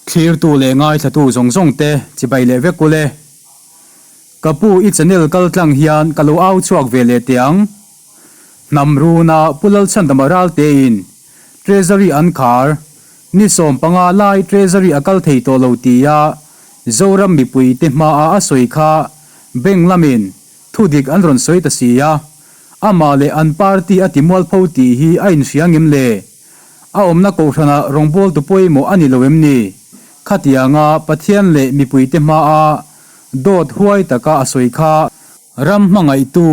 Thlirtu leh ngaithlatu zawng zawng te chibai leh vek ule. Ka pu i channel kal tlang hian ka lo au chhuak ve leh teh ang. Hnam runa Pu Lalchhandama Raltein Treasury an khar, ni 15 lai Treasury a kal thei tawh lo tia Zoram mipui te hmaa a sawi kha bank lamin Thudik an rawn sawi ta si a, amah leh an party a ti mualpho tih hi a inhria ngem le? A awmna kohhranah rawngbawltu pawimawh a ni lo em ni? Khatianga Pathian leh mipuite hmaa dawt huai taka a sawi kha ram hmangaihtu,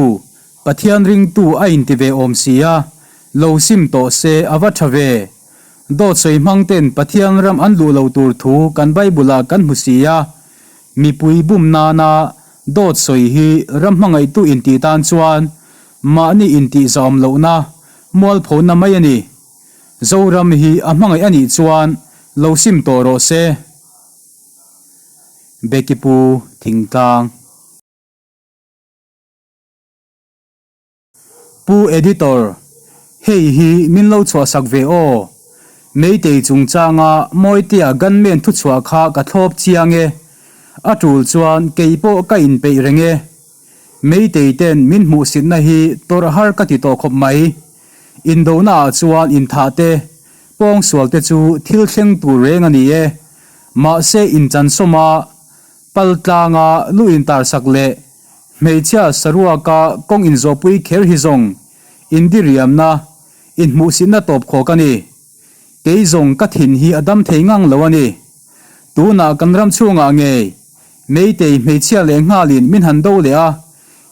Pathian ringtu a inti ve awm si a, lo sim tawh se a va tha ve. Dawt sawi hmang ten Pathian ram an luh lo tur thu kan Bible-ah kan hmu si a, mipui bum nana Dawt sawi hi ram hmangaihtu intih tan chuan mahni intih zahawm lohna, mualphona mai a ni. Zoram hi a hmangaih a nih chuan lo sim tawh rawh se. Becky Pu Thingtlang. Pu Editor, hei hi min lo chhuahsak ve aw. Meitei chungchanga Mawitea gunman thuchhuah kha ka thlawp chiang e. A tul chuan kei pawh ka inpeih reng e. Meitei ten min hmuhsitna hi tawrh har ka ti tawh khawp mai. Indona ah chuan inthah te, pawngsual te chu thil thleng tur reng a ni e. Mahse inchansawm a, paltlanga lu intarsak leh Hmeichhia saruaka kawng inzawhpui kher hi zawng indiriamna, inhmuhsitna tawp khawk a ni. Kei zawng ka thin hi a dam thei ngang lo a ni. Tunah kan ram chhungah ngei Meitei hmeichhia leh nghalin min han do leh a,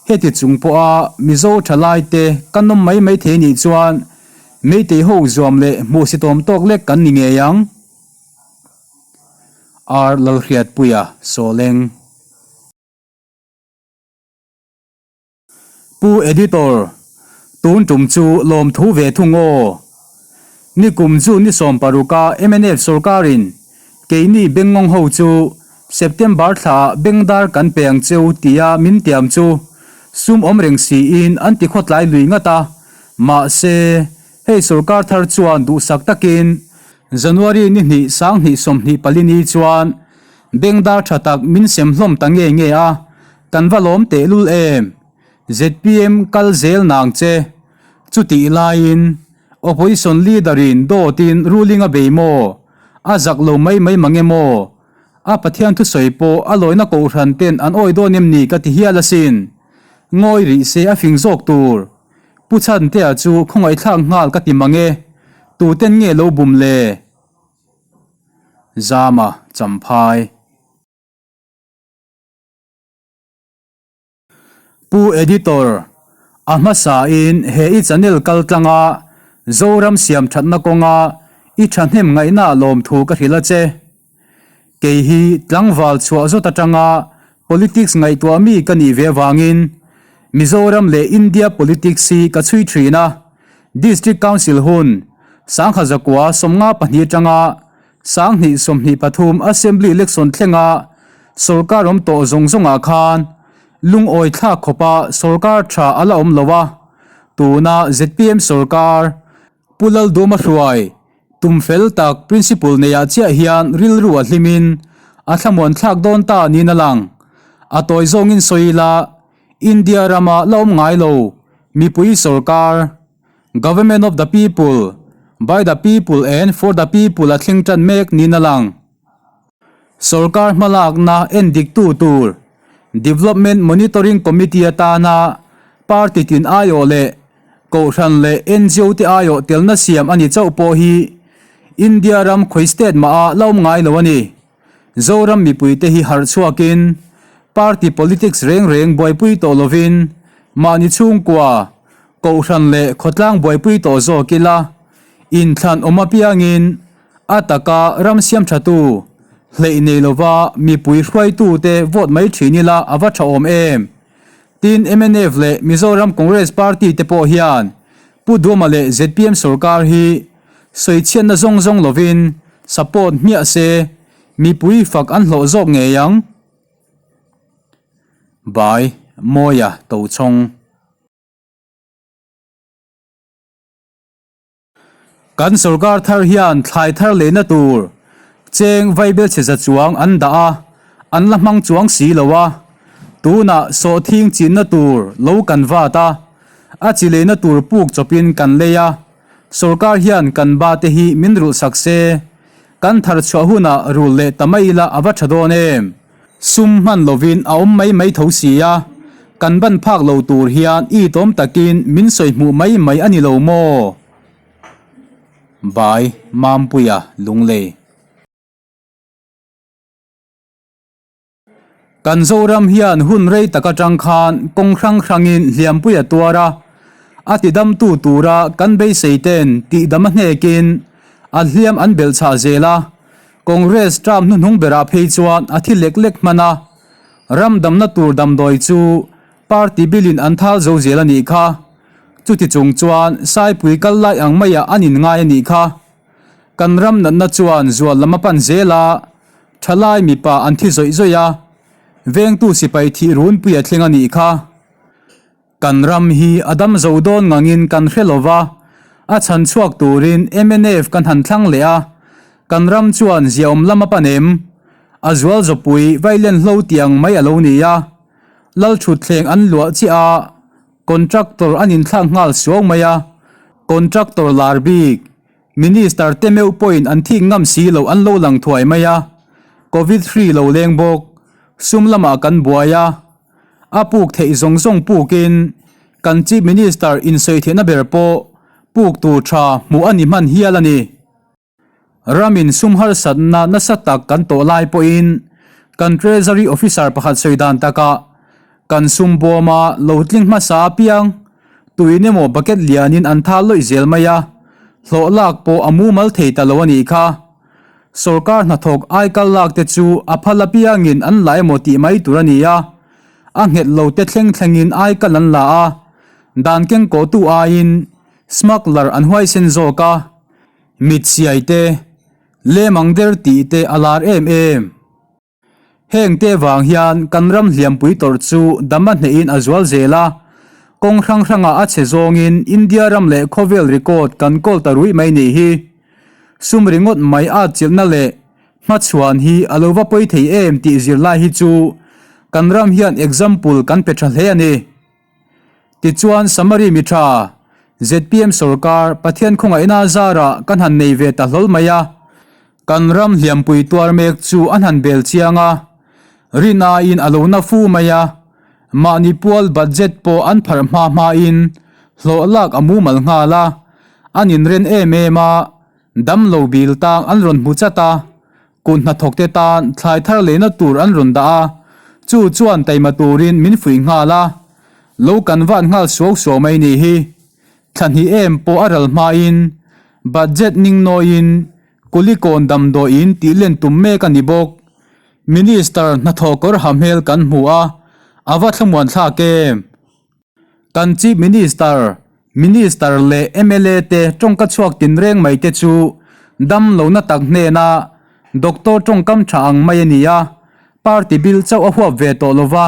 heti chung pawha Mizo thalaite kan awm mai mai thei nih chuan Meitei ho zuam leh hmuhsitawm tawk lek kan ni ngei ang. R Lalhriatpuia Sawleng. Pu Editor, tun tum chu lawmthu ve thung aw. Nikum chu ni 16 a mnf sorkarin keini Bengngawng ho chu September thlaah Bengdar kan pe ang cheu tia min tiam chu sum awm reng siin an ti khawtlai lui ngat a, mahse hei sorkar thar chuan duhsak takin January ni hnih 2024 ni chuan Bengdar tha tak min sem hlawm ta nge nge a, kan va lawm tehlul em? Zpm kal zel nang che. Chutih laiin Opposition leader in dawtin ruling a bei maw? A zak lo mai mai mang em aw? A Pathian thusawi pawh a lawina kohhran ten an awi dawn em ni ka ti hial asin. Ngawi rih se a fing zawk tur. Pu Chhantea chu khawngaihthlak nghal ka ti mang e. Tuten nge lo bum le? Zama Champhai. Pu Editor, a hmasain he i channel kal tlanga Zoram siam thatna kawnga i thahnem ngaihna lawmthu ka hrilh a che. Kei hi tlangval chhuah zawt atanga politics ngaihtuah mi ka nih ve avangin Mizoram leh India politics hi ka chhui thin a, District Council hun 1952 atanga 2023 Assembly Election thlenga sorkar awm tawh zawng zawngah khan lungawi thlak khawpa sorkar tha a la awm lo a, tuna zpm sorkar Pu Lalduma hruai tum fel tak principle neiah chiah hian rilru a hlimin a thlamuan thlak dawn ta niin a lang. A tawi zawngin sawi ila India rama la awm ngai lo mipui sorkar, Government of the people, by the people and for the people a thleng tan mek niin a lang. Sorkar hmalakna en diktu tur Development Monitoring Committee atana party tin aiawh leh kohhran leh NGO te aiawh telna siam a ni chauh pawh hi India ram khawi state mah a la awm ngai lo a ni. Zoram mipuite hi harh chhuakin party politics reng reng buaipui tawh lovin mahni chhungkua, kohhran leh khawtlang buaipui tawh zawk ila inthlan awm apiangin A taka ram siam thatu, hleih nei lova mipui hruaitute vote mai thin ila a va tha awm em? Tin, mnf leh Mizoram Congress Party te pawh hian Pu Duhama leh zpm sorkar hi sawichhiatna zawng zawng lovin support hmiah se mipui fak an hlawh zawk ngei ang. By Mawia Tochhawng. Kan sorkar thar hian thlai thar lehna tur Cheng vaibelchhe za chuang an dah a, an la hmang chuang si lo a. Tunah sawhthing chinna tur lo kan vat a, a chi leina tur puk chawpin kan lei a. Sorkar hian kan ba te hi min rulh sak se, kan thar chhuah hunah rul leh ta mai ila a va tha dawn em? Sum hman lovin a awm mai mai tho si a, kan ban phak lo tur hian itawm takin min sawi hmuh mai mai a ni lo maw? By Mampuia Lunglei. Kan Zoram hian hun rei tak atang khan kawng hrang hrangin hliampui a tuar a, a tidamtu tura kan beisei ten tihdam a hnekin a hliam an belh chhah zel a, Congress term hnuhnung berah phei chuan a thi lek lek hman a, ram damna tur damdawi chu party bilin an thal zo zel a nih kha. Chuti chung chuan Saipui kal lai ang maiah an inngai a nih kha. Kan ram natna chuan zual lam a pan zel a, thalai mipa an thi zawih zawih a, vengtu sipai thih runpui a thleng a nih kha. Kan ram hi a dam zo dawn ngangin kan hre lo va, a chhan chhuak turin mnf kan han thlang leh a, kan ram chuan ziaawm lam a pan em? A zual zawpui vailen hlo tih ang mai a lo ni a, Lalthutthleng an luah chiah a, Contractor an inthlak nghal suau mai a, contractor lar bik, Minister te meuh pawhin an thik ngam si lo an lo lang thuai mai a, Covid hri lo leng bawk, sum lamah kan buai a, a puk theih zawng zawng pukin kan Chief Minister insawi theihna ber pawh puk tur tha hmuh a ni hman hial a ni. Ramin sum harsatna nasa tak kan tawh lai pawhin kan Treasury Officer pakhat sawi dan takah kan sum bawma lo tling hmasa apiang tuin emaw bucket lianin an tha lawih zel mai a, hlawh lak pawh a mumal thei ta lo a nih kha. Sorkar hnathawk aikal lak te chu a phal apiangin an la emaw tih mai tur a ni a, a nghet lo te thleng thlengin aikal an la a, dan kengkawhtu aiin smuggler an huaisen zawk a. Mit siai te, lem ang der tih te a lar em em. Heng te vang hian kan ram hliampui tawrh chu dam a hnehin a zual zel a, kawng hrang hrangah a chhe zawngin India ram leh khawvel record kan kawl ta ruih mai nih hi. Sum ringawt mai at chilhna leh hmachhuan hi a lo va pawi thei em tih zirlai hi chu kan ram hian example kan pe tha hle a ni. Tichuan Samari mi tha, zpm sorkar Pathian khawngaihna zarah kan han nei ve ta hlawl mai a, kan ram hliampui tuar mek chu an han bel chiang a, rin aiin a lo na fu mai a, mahni pual budget pawh an pharh hma hmain hlawh lak a mumal nghal a, an inren em em a, damlo bil tang an rawn hmu chat a. Kut hnathawkte tan thlai thar leina tur an rawn dah a, chu chuan taima turin min fuih nghal a, lo kan van nghal suau suau mai ni hi. Thla hnih em pawh a ral hmain budget ning nawiin Kulikawn damdawiin tih len tum mek a ni bawk. Minister hnathawh kawr ha hmel kan hmu a, a va thlamuan thlak em? Kan Chief Minister, Minister leh mla te tawngka chhuak tinreng mai te chu dam lohna tak hnena Doctor tawngkam tha ang mai a ni a, party bil chauh a huap ve tawh lova,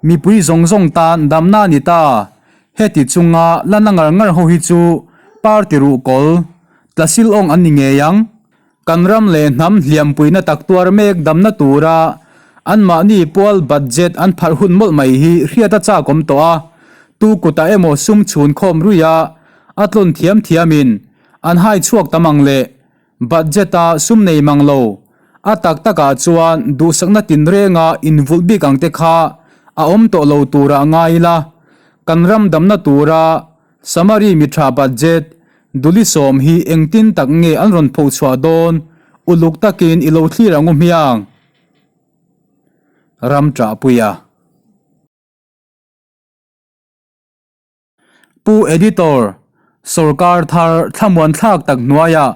mipui zawng zawng tan damna a ni ta. Heti chunga la na ngar ngar ho hi chu party ruhkawl, tlasil awng an ni ngei ang. Kan ram leh hnam hliampuina tak tuar mek damna tura anmahni pual budget an pharh hun mawlh mai hi hriat a chak awm tawh a, tu kutah emaw sum chhun khawm ruih a, a tlawn thiam thiamin an hai chhuak tam ang leh budget-a sum nei mang lo, a tak takah chuan duhsakna tinrenga invulh bik ang te kha a awm tawh lo turah ngai ila, kan ram damna tura Samari mi tha budget Duli sawm hi engtin tak nge an rawn pho chhuah dawn? Uluk takin i lo thlir ang u hmiang. Ram ṭahpuia. Pu Editor, Sorkar thar thlamuan thlak tak hnuaiah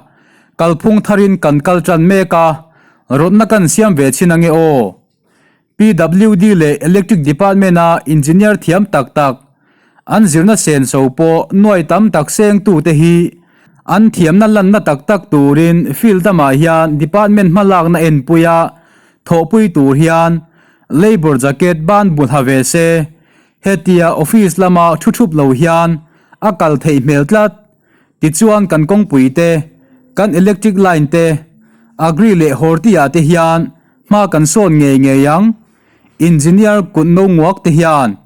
kalphung tharin kan kal ṭan mek a, rawtna kan siam ve chhin ange aw. PWD leh Electric Department-a engineer thiam tak tak, an zirna senso pawh nuai tam tak sengtute hi an thiamna lanna tak tak turin field lamah hian department hmalakna enpuia thawhpui tur hian labour jacket ban bul ha ve se, hetia office lama thu thup lo hian a kal theih hmel tlat. Tichuan kan kawngpui te, kan electric line te, Agri leh Horti ah te hian hma kan sawn ngei ngei ang. Engineer kut no nguak te hian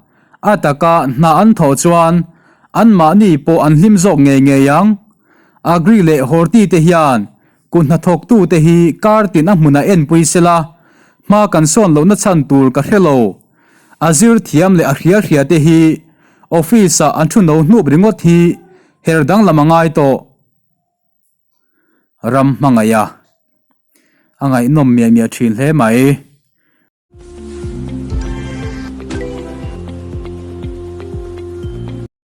a taka hna an thawh chuan anmahni pawh an hlim zawk ngei ngei ang. Agri leh Horti te hian kut hnathawktu te hi kar tin a hmunah enpui sela, hma kan sawn lohna chhan tur ka hre lo. A zir thiam leh a hria hria te hi office ah an thu no hnup ringawt hi her danglam a ngai tawh. Ram hmangaih a, a ngaihnawm miah miah thin hle mai.